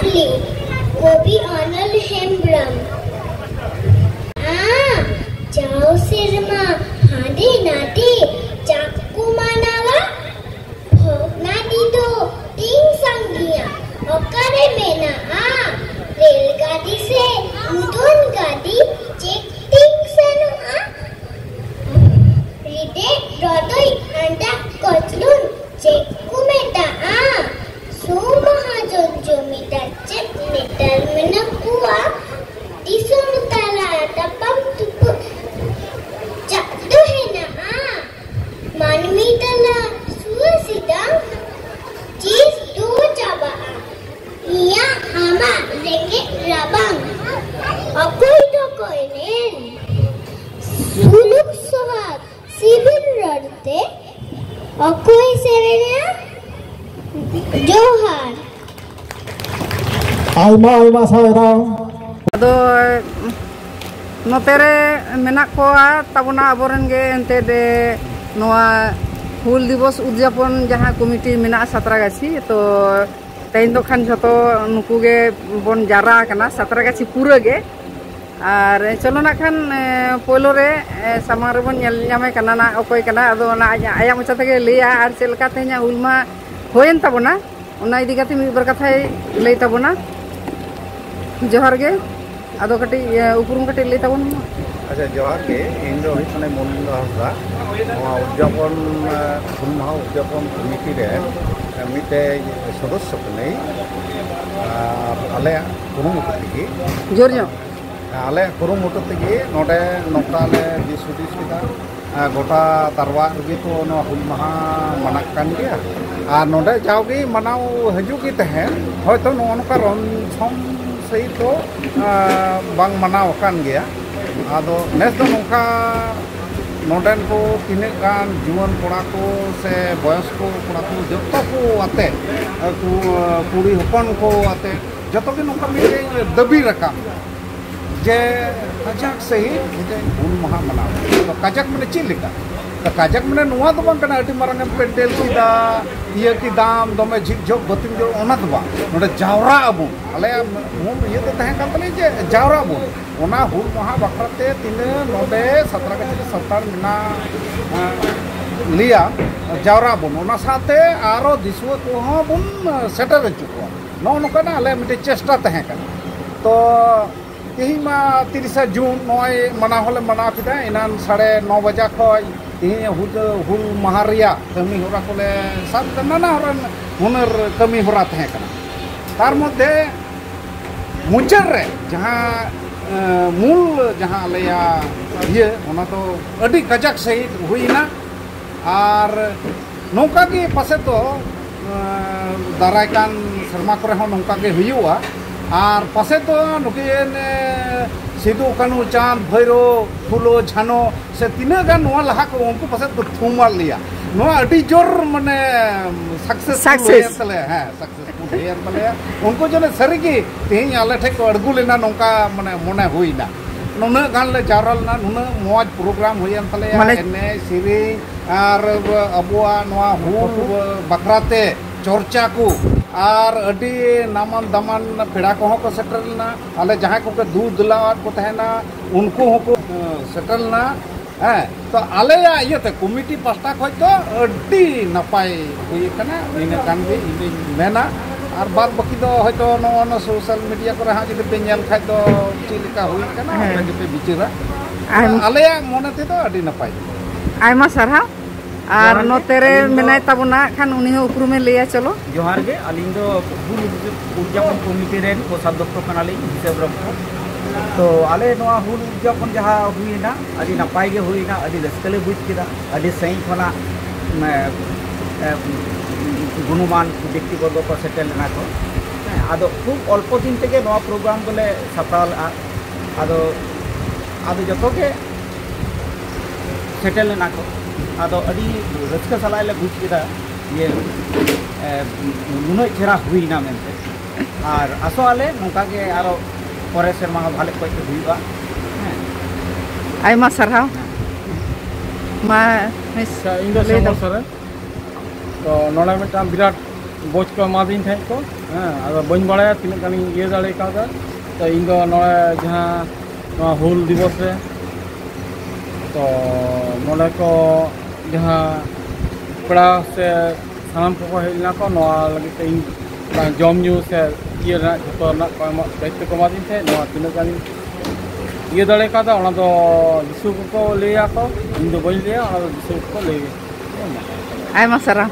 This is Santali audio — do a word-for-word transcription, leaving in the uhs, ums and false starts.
ᱠᱚᱵᱤ ᱚᱱᱚᱞ ᱦᱮᱢᱵᱽᱨᱚᱢ᱾ ᱟᱸ, ᱡᱟᱣ ᱥᱮᱨᱢᱟ ᱦᱟᱸᱰᱮ ᱱᱟᱰᱮ ᱪᱟᱠ ᱠᱚ ᱢᱟᱱᱟᱣᱟ᱾ ᱵᱷᱚᱜᱽᱱᱟᱰᱤ ᱫᱚ ᱛᱤᱱ ᱥᱟᱺᱜᱤᱧᱟ? ᱚᱠᱟᱨᱮ ᱢᱮᱱᱟᱜᱼᱟ? ᱨᱮᱞ ᱜᱟᱹᱰᱤ ᱥᱮ ᱩᱰᱟᱹᱱ ᱜᱟᱹᱰᱤ ᱪᱮᱫ ᱛᱤᱧ ᱥᱮᱱᱚᱜᱼᱟ? ᱨᱤᱰᱮᱫ ᱨᱚᱰᱚᱡ ᱟᱱᱰᱟᱜ ᱠᱚᱪᱞᱚᱱ ᱪᱮᱫ ᱠᱚ ᱢᱮᱛᱟᱜᱼᱟ? ᱥᱳ ᱢᱟᱦᱟᱡᱚᱱ ᱡᱚᱢᱤᱫᱟᱨ ᱪᱮᱫ ᱱᱮᱛᱟᱨ ᱢᱮᱱᱟᱜ ᱠᱚᱣᱟ? ᱫᱤᱥᱚᱢ ᱛᱟᱞᱟ ᱛᱟᱯᱟᱢ ᱛᱩᱯᱩᱫ ᱪᱟᱜ ᱫᱚ ᱦᱮᱱᱟᱜᱼᱟ᱾ ᱢᱟᱹᱱᱢᱤ ᱛᱟᱞᱟ ᱥᱩᱣᱟᱹ ᱥᱤᱫᱟᱝ ᱪᱤᱥ ᱫᱚ ᱪᱟᱵᱟᱜᱼᱟ᱾ ᱤᱧᱟᱜ ᱟᱢᱟᱜ ᱨᱮᱸᱜᱮᱡ ᱨᱟᱵᱟᱝ ᱚᱠᱚᱭ ᱫᱚᱠᱚ ᱮᱱᱮᱱ? ᱥᱩᱞᱩᱠ ᱥᱚᱦᱟᱜ ᱥᱤᱵᱤᱞ ᱨᱚᱲᱛᱮ ᱚᱠᱚᱭ ᱥᱮᱨᱮᱧᱟ? ᱡᱚᱦᱟᱨ᱾ ᱟᱭᱢᱟ ᱟᱭᱢᱟ ᱥᱟᱨᱦᱟᱣ᱾ ᱟᱫᱚ ᱱᱚᱛᱮ ᱨᱮ ᱢᱮᱱᱟᱜ ᱠᱚᱣᱟ ᱛᱟᱵᱚᱱᱟ ᱟᱵᱚᱨᱮᱱ ᱜᱮ ᱮᱱᱛᱮᱫ, ᱮ, ᱱᱚᱣᱟ ᱦᱩᱞ ᱫᱤᱵᱚᱥ ᱩᱫᱽᱡᱟᱯᱚᱱ ᱡᱟᱦᱟᱸ ᱠᱚᱢᱤᱴᱤ ᱢᱮᱱᱟᱜᱼᱟ ᱥᱟᱛᱨᱟᱜᱟᱪᱷᱤ, ᱛᱚ ᱛᱮᱦᱮᱧ ᱫᱚ ᱠᱷᱟᱱ ᱡᱷᱚᱛᱚ ᱱᱩᱠᱩ ᱜᱮ ᱵᱚᱱ ᱡᱟᱣᱨᱟ ᱟᱠᱟᱱᱟ ᱥᱟᱛᱨᱟᱜᱟᱪᱷᱤ ᱯᱩᱨᱟᱹ ᱜᱮ᱾ ᱟᱨ ᱪᱚᱞᱚ ᱱᱟᱜ ᱠᱷᱟᱱ, ᱮ, ᱯᱳᱭᱞᱳ ᱨᱮ, ᱮ, ᱥᱟᱢᱟᱝ ᱨᱮᱵᱚᱱ ᱧᱮᱞ ᱧᱟᱢᱮ ᱠᱟᱱᱟ ᱱᱟᱜ ᱚᱠᱚᱭ ᱠᱟᱱᱟ, ᱟᱫᱚ ᱚᱱᱟ ᱟᱡ, ᱟᱭᱟᱜ ᱢᱚᱪᱟ ᱛᱮᱜᱮ ᱞᱟᱹᱭᱟ ᱟᱨ ᱪᱮᱫ ᱞᱮᱠᱟ ᱛᱮᱦᱮᱧᱟᱜ ᱦᱩᱞ ᱢᱟᱦᱟ ᱦᱩᱭᱮᱱ ᱛᱟᱵᱚᱱᱟ᱾ ᱚᱱᱟ ᱤᱫᱤ ᱠᱟᱛᱮ ᱢᱤᱫ ᱵᱟᱨ ᱠᱟᱛᱷᱟᱭ ᱞᱟᱹᱭ ᱛᱟᱵᱚᱱᱟ᱾ ᱡᱚᱦᱟᱨ ᱜᱮ᱾ ᱟᱫᱚ ᱠᱟᱹᱴᱤᱡ, ᱮ, ᱩᱯᱨᱩᱢ ᱠᱟᱹᱴᱤᱡ ᱞᱟᱹᱭ ᱛᱟᱵᱚᱱ ᱢᱮ᱾ ᱟᱪᱪᱷᱟ, ᱡᱚᱦᱟᱨ ᱜᱮ᱾ ᱤᱧ ᱫᱚ ᱦᱩᱭᱩᱜ ᱠᱟᱱᱟᱹᱧ ᱢᱚᱱᱤᱱᱫᱨᱚ ᱦᱟᱸᱥᱫᱟ᱾ ᱱᱚᱣᱟ ᱩᱫᱽᱡᱟᱯᱚᱱ, ᱮ, ᱦᱩᱞ ᱢᱟᱦᱟ ᱩᱫᱽᱡᱟᱯᱚᱱ ᱠᱚᱢᱤᱴᱤ ᱨᱮ, ᱮ, ᱢᱤᱫᱴᱮᱡ ᱥᱚᱫᱚᱥᱥᱚ ᱠᱟᱹᱱᱟᱹᱧ᱾ ᱟᱨ ᱟᱞᱮᱭᱟᱜ ᱠᱩᱨᱩᱢᱩᱴᱩ ᱛᱮᱜᱮ, ᱡᱳᱨ ᱧᱚᱜ᱾ ᱟᱞᱮᱭᱟᱜ ᱠᱩᱨᱩᱢᱩᱴᱩ ᱛᱮᱜᱮ ᱱᱚᱰᱮ ᱱᱚᱝᱠᱟ ᱞᱮ ᱫᱤᱥ ᱦᱩᱫᱤᱥ ᱠᱮᱫᱟ᱾ ᱟᱨ ᱜᱚᱴᱟ ᱛᱟᱨᱣᱟᱜ ᱨᱮᱜᱮ ᱛᱚ ᱱᱚᱣᱟ ᱦᱩᱞ ᱢᱟᱦᱟ ᱢᱟᱱᱟᱜ ᱠᱟᱱ ᱜᱮᱭᱟ᱾ ᱟᱨ ᱱᱚᱰᱮ ᱡᱟᱣᱜᱮ ᱢᱟᱱᱟᱣ ᱦᱤᱡᱩᱜ ᱜᱮ ᱛᱟᱦᱮᱸᱱ, ᱦᱚᱭᱛᱚ ᱱᱚᱜᱼᱚ ᱱᱚᱝᱠᱟ ᱨᱚᱢ ᱡᱷᱚᱢ ᱥᱟᱺᱦᱤᱡ ᱫᱚ, ᱟᱸ, ᱵᱟᱝ ᱢᱟᱱᱟᱣ ᱟᱠᱟᱱ ᱜᱮᱭᱟ᱾ ᱟᱫᱚ ᱱᱮᱥ ᱫᱚ ᱱᱚᱝᱠᱟ ᱱᱚᱰᱮᱱ ᱠᱚ ᱛᱤᱱᱟᱹᱜ ᱜᱟᱱ ᱡᱩᱣᱟᱹᱱ ᱠᱚᱲᱟ ᱠᱚ ᱥᱮ ᱵᱚᱭᱚᱥ ᱠᱚ ᱠᱚᱲᱟ ᱠᱚ ᱡᱚᱛᱚ ᱠᱚ ᱟᱛᱮ, ᱠᱩ-, ᱠᱩᱲᱤ ᱦᱚᱯᱚᱱ ᱠᱚ ᱟᱛᱮ ᱡᱚᱛᱚ ᱜᱮ ᱱᱚᱝᱠᱟ ᱢᱤᱫᱴᱮᱡ ᱫᱟᱹᱵᱤ ᱨᱟᱠᱟᱵ ᱡᱮ ᱠᱟᱡᱟᱠ ᱥᱟᱺᱦᱤᱡ ᱢᱤᱫᱴᱮᱡ ᱦᱩᱞ ᱢᱟᱦᱟ ᱢᱟᱱᱟᱣ᱾ ᱛᱚ ᱠᱟᱡᱟᱠ ᱢᱟᱱᱮ ᱪᱮᱫ ᱞᱮᱠᱟ? ᱠᱟᱡᱟᱠ ᱢᱟᱱᱮ ᱱᱚᱣᱟ ᱫᱚ ᱵᱟᱝ ᱠᱟᱱᱟ, ᱟᱹᱰᱤ ᱢᱟᱨᱟᱝ ᱮᱢ ᱯᱮᱱᱰᱮᱞ ᱠᱮᱫᱟ, ᱤᱭᱟᱹ ᱠᱮᱫᱟᱢ, ᱫᱚᱢᱮ ᱡᱷᱤᱠ ᱡᱷᱚᱠ ᱵᱟᱹᱛᱤᱢ ᱡᱚᱞ, ᱚᱱᱟ ᱫᱚ ᱵᱟᱝ᱾ ᱱᱚᱰᱮ ᱡᱟᱣᱨᱟᱜ ᱟᱵᱚᱱ, ᱟᱞᱮᱭᱟᱜ ᱢᱩᱞ ᱤᱭᱟᱹ ᱫᱚ ᱛᱟᱦᱮᱸ ᱠᱟᱱ ᱛᱟᱞᱮᱭᱟ ᱡᱮ ᱡᱟᱣᱨᱟᱜ ᱟᱵᱚᱱ᱾ ᱚᱱᱟ ᱦᱩᱞ ᱢᱟᱦᱟ ᱵᱟᱠᱷᱨᱟ ᱛᱮ ᱛᱤᱱᱟᱹᱜ ᱱᱚᱰᱮ ᱥᱟᱛᱨᱟᱜᱟᱪᱷᱤ ᱨᱮ ᱥᱟᱱᱛᱟᱲ ᱢᱮᱱᱟᱜ, ᱮᱸ, ᱞᱮᱭᱟ, ᱡᱟᱣᱨᱟᱜ ᱟᱵᱚᱱ᱾ ᱚᱱᱟ ᱥᱟᱶᱛᱮ ᱟᱨᱚ ᱫᱤᱥᱩᱣᱟᱹ ᱠᱚᱦᱚᱸ ᱵᱚᱱ ᱥᱮᱴᱮᱨ ᱦᱚᱪᱚ ᱠᱚᱣᱟ᱾ ᱱᱚᱜᱼᱚ ᱱᱚᱝᱠᱟᱱᱟᱜ ᱟᱞᱮᱭᱟᱜ ᱢᱤᱫᱴᱮᱱ ᱪᱮᱥᱴᱟ ᱛᱟᱦᱮᱸ ᱠᱟᱱᱟ᱾ ᱛᱚ ᱛᱮᱦᱮᱧ ᱢᱟ ᱛᱤᱨᱤᱥᱟ ᱡᱩᱱ, ᱱᱚᱜᱼᱚᱭ ᱢᱟᱱᱟᱣ ᱦᱚᱸᱞᱮ ᱢᱟᱱᱟᱣ ᱠᱮᱫᱟ᱾ ᱮᱱᱟᱱ ᱥᱟᱲᱮ ᱱᱚ ᱵᱟᱡᱟ ᱠᱷᱚᱱ ᱛᱮᱦᱮᱧ ᱦᱩᱞ, ᱦᱩᱞ ᱢᱟᱦᱟ ᱨᱮᱭᱟᱜ ᱠᱟᱹᱢᱤ ᱦᱚᱨᱟ ᱠᱚᱞᱮ ᱥᱟᱵ ᱮᱫᱟ, ᱱᱟᱱᱟ ᱦᱩᱱᱟᱹᱨ ᱠᱟᱹᱢᱤ ᱦᱚᱨᱟ ᱛᱟᱦᱮᱸ ᱠᱟᱱᱟ᱾ ᱛᱟᱨ ᱢᱚᱫᱽᱫᱷᱮ ᱢᱩᱪᱟᱹᱫ ᱨᱮ ᱡᱟᱦᱟᱸ, ᱮ, ᱢᱩᱞ ᱡᱟᱦᱟᱸ ᱟᱞᱮᱭᱟᱜ ᱤᱭᱟᱹ, ᱚᱱᱟ ᱫᱚ ᱟᱹᱰᱤ ᱠᱟᱡᱟᱠ ᱥᱟᱺᱦᱤᱡ ᱦᱩᱭᱱᱟ᱾ ᱟᱨ ᱱᱚᱝᱠᱟ ᱜᱮ ᱯᱟᱥᱮᱡ ᱫᱚ, ᱮᱸ, ᱫᱟᱨᱟᱭ ᱠᱟᱱ ᱥᱮᱨᱢᱟ ᱠᱚᱨᱮ ᱦᱚᱸ ᱱᱚᱝᱠᱟ ᱜᱮ ᱦᱩᱭᱩᱜᱼᱟ᱾ ᱟᱨ ᱯᱟᱥᱮᱡ ᱫᱚ ᱱᱩᱠᱤᱱ, ᱮᱸ, ᱥᱤᱫᱩ, ᱠᱟᱹᱱᱦᱩ, ᱪᱟᱸᱫᱽ, ᱵᱷᱳᱭᱨᱳ, ᱯᱷᱩᱞᱳ, ᱡᱷᱟᱱᱳ ᱥᱮ ᱛᱤᱱᱟᱹᱜ ᱜᱟᱱ ᱱᱚᱣᱟ ᱞᱟᱦᱟ ᱠᱚ, ᱩᱱᱠᱩ ᱯᱟᱥᱮᱡ ᱠᱚ ᱛᱷᱩᱢᱟᱫ ᱞᱮᱭᱟ᱾ ᱱᱚᱣᱟ ᱟᱹᱰᱤ ᱡᱳᱨ ᱢᱟᱱᱮ successful Success. ᱦᱩᱭᱮᱱ ᱛᱟᱞᱮᱭᱟ᱾ ᱦᱮᱸ, successful ᱦᱩᱭᱮᱱ ᱛᱟᱞᱮᱭᱟ᱾ ᱩᱱᱠᱩ ᱡᱮᱱᱚ ᱥᱟᱹᱨᱤᱜᱮ ᱛᱮᱦᱮᱧ ᱟᱞᱮ ᱴᱷᱮᱱ ᱠᱚ ᱟᱬᱜᱚ ᱞᱮᱱᱟ, ᱱᱚᱝᱠᱟ ᱢᱟᱱᱮ ᱢᱚᱱᱮ ᱦᱩᱭᱱᱟ᱾ ᱱᱩᱱᱟᱹᱜ ᱜᱟᱱ ᱞᱮ ᱡᱟᱣᱨᱟ ᱞᱮᱱᱟ, ᱱᱩᱱᱟᱹᱜ ᱢᱚᱡᱽ program ᱦᱩᱭᱮᱱ ᱛᱟᱞᱮᱭᱟ, ᱢᱟᱱᱮ ᱮᱱᱮᱡ, ᱥᱮᱨᱮᱧ, ᱟᱨ ᱟᱵᱚᱣᱟᱜ ᱱᱚᱣᱟ ᱦᱩᱞ ᱵᱟᱠᱷᱨᱟᱛᱮ ᱪᱚᱨᱪᱟ ᱠᱚ, ᱟᱨ ᱟᱹᱰᱤ ᱱᱟᱢᱟᱱ ᱫᱟᱢᱟᱱ ᱯᱮᱲᱟ ᱠᱚᱦᱚᱸ ᱠᱚ ᱥᱮᱴᱮᱨ ᱞᱮᱱᱟ᱾ ᱟᱞᱮ ᱡᱟᱦᱟᱸᱭ ᱠᱚᱠᱚ ᱫᱩ ᱫᱮᱞᱟᱣᱟᱫ ᱠᱚ ᱛᱟᱦᱮᱱᱟ, ᱩᱱᱠᱩ ᱦᱚᱸᱠᱚ, ᱮᱸ, ᱥᱮᱴᱮᱨ ᱞᱮᱱᱟ᱾ ᱦᱮᱸ, ᱛᱚ ᱟᱞᱮᱭᱟᱜ ᱤᱭᱟᱹᱛᱮ ᱠᱚᱢᱤᱴᱤ ᱯᱟᱥᱴᱟ ᱠᱷᱚᱱ ᱫᱚ ᱟᱹᱰᱤ ᱱᱟᱯᱟᱭ ᱦᱩᱭ ᱟᱠᱟᱱᱟ, ᱱᱤᱱᱟᱹᱜ ᱜᱟᱱ ᱜᱮ ᱤᱧ ᱫᱩᱧ ᱢᱮᱱᱟ᱾ ᱟᱨ ᱵᱟᱫ ᱵᱟᱹᱠᱤ ᱫᱚ ᱦᱚᱭᱛᱳ ᱱᱚᱜᱼᱚ ᱱᱚᱣᱟ social media ᱠᱚᱨᱮ ᱦᱟᱸᱜ ᱡᱩᱫᱤ ᱯᱮ ᱧᱮᱞ ᱠᱷᱟᱡ ᱫᱚ ᱪᱮᱫ ᱞᱮᱠᱟ ᱦᱩᱭ ᱟᱠᱟᱱᱟ, ᱦᱮᱸ᱾ ᱚᱱᱟ ᱜᱮᱯᱮ ᱵᱤᱪᱟᱹᱨᱟ᱾ ᱟᱭᱢᱟ ᱟᱞᱮᱭᱟᱜ ᱢᱚᱱᱮ ᱛᱮᱫᱚ ᱟᱹᱰᱤ ᱱᱟᱯᱟᱭ᱾ ᱟᱭᱢᱟ ᱥᱟᱨᱦᱟᱣ᱾ ᱟᱨ ᱡᱚᱦᱟᱨ ᱜᱮ, ᱱᱚᱛᱮ ᱨᱮ ᱟᱹᱞᱤᱧ ᱫᱚ ᱢᱮᱱᱟᱭ ᱛᱟᱵᱚᱱᱟ, ᱠᱷᱟᱱ ᱩᱱᱤ ᱦᱚᱸ ᱩᱯᱨᱩᱢᱮ ᱞᱟᱹᱭᱟ, ᱪᱚᱞᱚ᱾ ᱡᱚᱦᱟᱨ ᱜᱮ, ᱟᱹᱞᱤᱧ ᱫᱚ ᱦᱩᱞ ᱩᱫᱽᱡᱟᱯᱚᱱ ᱠᱚᱢᱤᱴᱤ ᱨᱮᱱ ᱠᱳᱥᱟᱫᱽᱫᱷᱚᱠᱠᱷᱚ ᱠᱟᱱᱟᱞᱤᱧ, ᱦᱤᱥᱟᱹᱵ ᱨᱚᱠᱠᱷᱚᱠ᱾ ᱛᱚ, ᱟᱞᱮ ᱱᱚᱣᱟ ᱦᱩᱞ ᱩᱫᱽᱡᱟᱯᱚᱱ ᱡᱟᱦᱟᱸ ᱦᱩᱭᱮᱱᱟ, ᱟᱹᱰᱤ ᱱᱟᱯᱟᱭ ᱜᱮ ᱦᱩᱭᱮᱱᱟ, ᱟᱹᱰᱤ ᱨᱟᱹᱥᱠᱟᱹ ᱞᱮ ᱵᱩᱡᱽ ᱠᱮᱫᱟ᱾ ᱟᱹᱰᱤ ᱥᱟᱺᱜᱤᱧ ᱠᱷᱚᱱᱟᱜ, ᱢᱮ, ᱮ, ᱜᱩᱱᱚᱢᱟᱱ ᱵᱮᱠᱛᱤ ᱵᱚᱨᱜᱚ ᱠᱚ ᱥᱮᱴᱮᱨ ᱞᱮᱱᱟ ᱠᱚ᱾ ᱦᱮᱸ, ᱟᱫᱚ ᱠᱷᱩᱵ ᱚᱞᱯᱚ ᱫᱤᱱ ᱛᱮᱜᱮ ᱱᱚᱣᱟ program ᱫᱚᱞᱮ ᱥᱟᱯᱲᱟᱣ ᱞᱮᱫᱼᱟ᱾ ᱟᱫᱚ, ᱟᱫᱚ ᱡᱚᱛᱚ ᱜᱮ ᱥᱮᱴᱮᱨ ᱞᱮᱱᱟ ᱠᱚ᱾ ᱟᱫᱚ ᱟᱹᱰᱤ ᱨᱟᱹᱥᱠᱟᱹ ᱥᱟᱞᱟᱜ ᱞᱮ ᱵᱩᱡᱽ ᱠᱮᱫᱟ ᱡᱮ, ᱮ, ᱱᱩᱱᱟᱹᱜ ᱪᱮᱦᱨᱟ ᱦᱩᱭᱱᱟ ᱢᱮᱱᱛᱮ᱾ ᱟᱨ ᱟᱥᱚᱜ ᱟᱞᱮ ᱱᱚᱝᱠᱟ ᱜᱮ ᱟᱨᱚ ᱯᱚᱨᱮ ᱥᱮᱨᱢᱟ ᱦᱚᱸ ᱵᱷᱟᱞᱮ ᱚᱠᱚᱡ ᱛᱮ ᱦᱩᱭᱩᱜᱼᱟ᱾ ᱦᱮᱸ᱾ ᱟᱭᱢᱟ ᱥᱟᱨᱦᱟᱣ᱾ ᱦᱮᱸ᱾ ᱢᱟ ᱢᱤᱥ ᱟᱪᱪᱷᱟ, ᱤᱧ ᱫᱚ ᱞᱟᱹᱭ ᱥᱮᱢᱚᱞ ᱫᱟᱢ᱾ ᱥᱚᱨᱮᱱ᱾ ᱛᱚ ᱱᱚᱰᱮ ᱢᱤᱫᱴᱟᱝ ᱵᱤᱨᱟᱴ ᱵᱳᱡᱽ ᱠᱚ ᱮᱢᱟᱫᱤᱧ ᱛᱟᱦᱮᱸᱫ ᱠᱚ, ᱦᱮᱸ, ᱟᱫᱚ ᱵᱟᱹᱧ ᱵᱟᱲᱟᱭᱟ ᱛᱤᱱᱟᱹᱜ ᱜᱟᱱᱤᱧ ᱤᱭᱟᱹ ᱫᱟᱲᱮ ᱠᱟᱣᱫᱟ᱾ ᱛᱚ ᱤᱧ ᱫᱚ ᱱᱚᱰᱮ ᱡᱟᱦᱟᱸ ᱱᱚᱣᱟ ᱦᱩᱞ ᱫᱤᱵᱚᱥ ᱨᱮ, ᱛᱚ ᱱᱚᱰᱮ ᱠᱚ ᱡᱟᱦᱟᱸ ᱯᱮᱲᱟ ᱥᱮ ᱥᱟᱱᱟᱢ ᱠᱚᱠᱚ ᱦᱮᱡ ᱞᱮᱱᱟ ᱠᱚ, ᱱᱚᱣᱟ ᱞᱟᱹᱜᱤᱫ ᱛᱮ ᱤᱧ ᱚᱱᱟ ᱡᱚᱢ ᱧᱩ ᱥᱮ ᱤᱭᱟᱹ ᱨᱮᱱᱟᱜ ᱡᱷᱚᱛᱚ ᱨᱮᱱᱟᱜ ᱠᱚ ᱮᱢᱚᱜ ᱫᱟᱭᱤᱛᱛᱚ ᱠᱚ ᱮᱢᱟᱫᱤᱧ ᱛᱟᱦᱮᱸᱫ᱾ ᱱᱚᱣᱟ ᱛᱤᱱᱟᱹᱜ ᱜᱟᱱᱤᱧ ᱤᱭᱟᱹ ᱫᱟᱲᱮ ᱠᱟᱣᱫᱟ, ᱚᱱᱟ ᱫᱚ ᱫᱤᱥᱩ ᱠᱚᱠᱚ ᱞᱟᱹᱭᱟ ᱠᱚ, ᱤᱧ ᱫᱚ ᱵᱟᱹᱧ ᱞᱟᱹᱭᱟ, ᱚᱱᱟ ᱫᱚ ᱫᱤᱥᱩ ᱠᱚᱠᱚ ᱞᱟᱹᱭᱟ᱾ ᱟᱭᱢᱟ ᱥᱟᱨᱦᱟᱣ᱾